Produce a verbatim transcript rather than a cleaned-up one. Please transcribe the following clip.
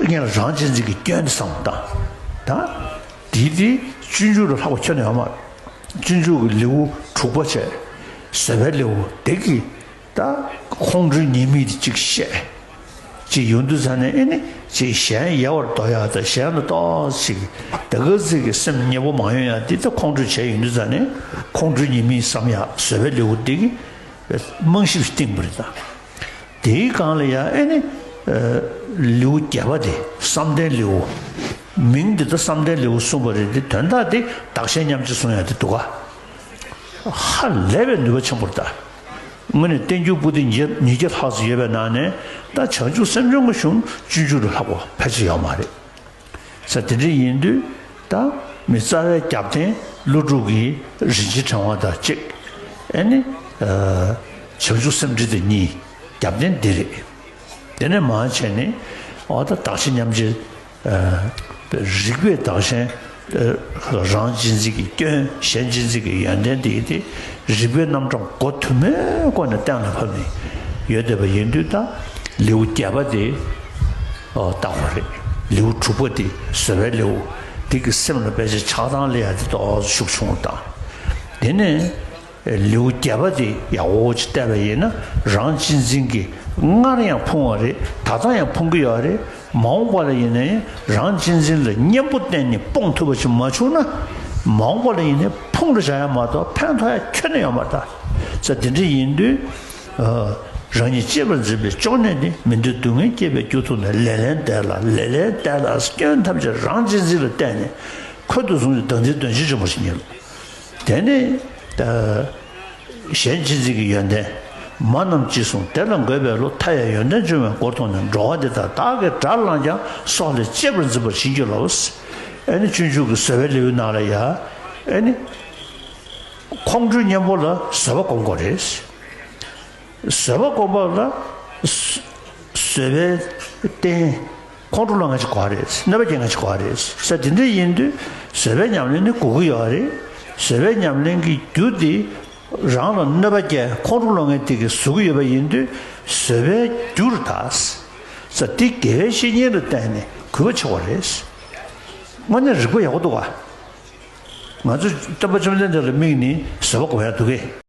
ངས་རང་གཅེས་འཛིན་གྱི་སྐྱོན་དེ་བསམ་བློ་བཏང་། ད་དེ་དེ་སྤྱོད་འཇུག་ལ་ལྷག་པ་ཁྱོན་ནས་ཡོད་མ་རེད། སྤྱོད་འཇུག་གི་ལེའུ་དྲུག་པ་བྱས། བཟོད་པའི་ལེའུ་དེ་གི་ད་ཁོང་ཁྲོའི་ཉེས་དམིགས་དེ་གཅིག་བཤད། ཅིག་ཡོང་དུས་ཙ་ནས་ཨེ་ནི་ཅིག་གཞན་ཡལ་བར་འདོར་ཡག་དང་གཞན་ལ་ཏོག་ཙམ་ད་ག་ཙིག་གི་སེམས་མཉེས་པོ་མ་ཡོང་ཡག་དེ་ད་ཁོང་ཁྲོ་བྱས་ཡོང་དུས་ཙ་ནས་ཁོང་ཁྲོའི་ཉེས་དམིགས་བསམ་ཡག་བཟོད་པའི་ལེའུ་དེ་གི་རྨང་གཞི་བཏིང་བ་རེད་ད། དེའི་སྒང་ལ་ཡང་ཨེ་ནི་ལེའུ་བརྒྱད་པ་དེ་བསམ་གཏན་ལེའུ། མིང་འདི་ད་བསམ་གཏན་ལེའུ་གསུངས་པ་རེད་དེ། དོན་དག་དེ་བདག་གཞན་མཉམ་བརྗེ་གསུང་ཡག་དེ་འདུག་ག། ཧ་ལས་པའི་ནུས་པ་ཆེན་པོ་རེད་ད། དངོས་གནས་བསྟན་འགྱུར་པོ་ཏི་ཉིས་བརྒྱ་ཉིས་བརྒྱ་ལྷག་ཙམ་ཡོད་པའི་ནང་ནས་ད་བྱང་ཆུབ་སེམས་སྦྱོང་གི་གཞུང་སྤྱོད་འཇུག་ལ་ལྷག་པ་ཕལ་ཆེར་ཡོད་མ་རེད། ས་དེ་འདྲ་ཡིན་དུས་ད་མི་རྩ་བའི་རྒྱབ་རྟེན་ཀླུ་སྒྲུབ་ཀྱི་རིན་ཆེན་ཕྲེང་བ་དང་གཅིག་ཨེ་ནི་བྱང་ཆུབ་སེམས་འགྲེལ་དེ་གཉིས་རྒྱབ་རྟེན་འདི་རེད། དེ་ནས་མར་བྱས་ནས་འོ་ད་བདག་གཞན་མཉམ་བརྗེ། རིགས་པས་བདག་གཞན། རང་གཅེས་འཛིན་གྱི་སྐྱོན། གཞན་གཅེས་འཛིན་གྱི་ཡོན་ཏན་དེ་ཡིན་ཏེ། རིགས་པའི་རྣམ་གྲངས་སྒོ་དུ་མའི་སྒོ་ནས་གཏན་ལ་ཕབ་ནས་ཡོད་བསྡད་པ་ཡིན་དུས། ད་ལེའུ་བརྒྱད་པ་དེ་བཏང་བ་རེད། ལེའུ་དྲུག་པ་དེ་བཟོད་པའི་ལེའུ་དེ་གི་སེམས་ལ་དཔེ་ཆ་ཆགས་སྡང་ལས་ཡ་དེ་ཏོག་ཙམ་ཤུགས་ཆུང་བ་དང་། དེ་ནས། ལེའུ་བརྒྱད་པ་དེ་ཡག་པོ་ཅིག་བལྟས་པ་ཡིན་ན། རང་གཅེས་འཛིན་གྱི་སྔར་ཡང་ཕུང་བ་རེད། ད་ལྟ་ཡང་ཕུང་གི་ཡོད་རེད། མ་འོངས་པ་ལ་ཡིན་ནའི་རང་གཅེས་འཛིན་ལ་གཉེན་པོ་བསྟེན་ནས་སྤོང་ཐུབ་པ་ཞིག་མ་བྱུང་ན། མ་འོངས་པ་ལ་ཡིན་ནའི་ཕུང་རུ་བཞག་ཡ་མ་གཏོགས་ཕན་ཐོགས་ཡ་ཁྱོན་ནས་ཡོད་མ་རེད་ད། ས་དེ་འདྲ་ཡིན་དུས། རང་ཉིད་གཅེས་པར་འཛིན་པའི་གཅོང་ནད་ནི། མི་འདོད་སྡུག་བསྔལ་སྐྱེད་པའི་རྒྱུ་མཐོང་ནས། ལེ་ལན་འདས་ལ་ལེ་ལན་འདས་ལ་སྐྱོན་ཐམས་ཅད་རང་གཅེས་འཛིན་ལ་བརྟེན་ནས་ཁོལ་དུ་བཟུང་ཞིང་བདག་འཛིན་གདོན་ཆེན་ཆེན་པོར་བྱེད་ཉེན། དེ་ནས་གཞན་གཅེས་འཛིན་གྱི་ཡོན་ཏན། མ་རྣམས་ཅི་གསུང་དེ་ལ་འགོད་པའི་བློ། མཐའ་ཡས་ཡོན་ཏན་འབྱུང་བའི་སྒོར་མཐོང་ནས། འགྲོ་བ་འདི་དག་བདག་གིས་དགྲར་བླངས་ཀྱང་། སྲོག་ལས་གཅེས་པར་འཛིན་པར་བྱིན་གྱིས་རློབས། ཨེ་ནི་སྤྱོད་འཇུག་གི་བཟོད་པའི་ལེའུའི་ནང་ལ་ཡ། ཨེ་ནི་ཁོང་ཁྲོའི་གཉེན་པོ་ལ་བཟོད་པ་སྒོམ་དགོས་རེད། བཟོད་པ་སྒོམ་པ་ལ་བཟོད་པའི་རྟེན། ཁོང་ཁྲོ་སློང་མཁན་ཞིག་དགོས་རེད། གནོད་པ་སྐྱེལ་མཁན་ཞིག་དགོས་རེད། ས་དེ་འདྲ་ཡིན་དུས་བཟོད་པའི་ཉམས་ལེན་ནི་དགོས་ཀྱི་ཡོད་རེད། བཟོད་པའི་ཉམས་ལེན་གྱི་རྒྱུ་དེ་རང་ལ་གནོད་པ་སྐྱེལ། ཁོང་ཁྲོ་སློང་མཁན་དེ་གིས་བཟོ་གི་ཡོད་པ་ཡིན་དུས་བཟོད་པའི་རྒྱུར་ད། ས་དེ་དགེ་བའི་བཤེས་གཉེན་ལ་བརྟེན་ནས་གུས་པ་ཆེ་བ་རེད། དངོས་གནས་རིག་པ་ཡག་པོ་འདུག་ག། ང་ཚོས་སྟོན་པ་བཅོམ་ལྡན་འདས་ལ་དམིགས་ནས་བཟོད་པ་སྒོམ་ཡག་འདུག་གས།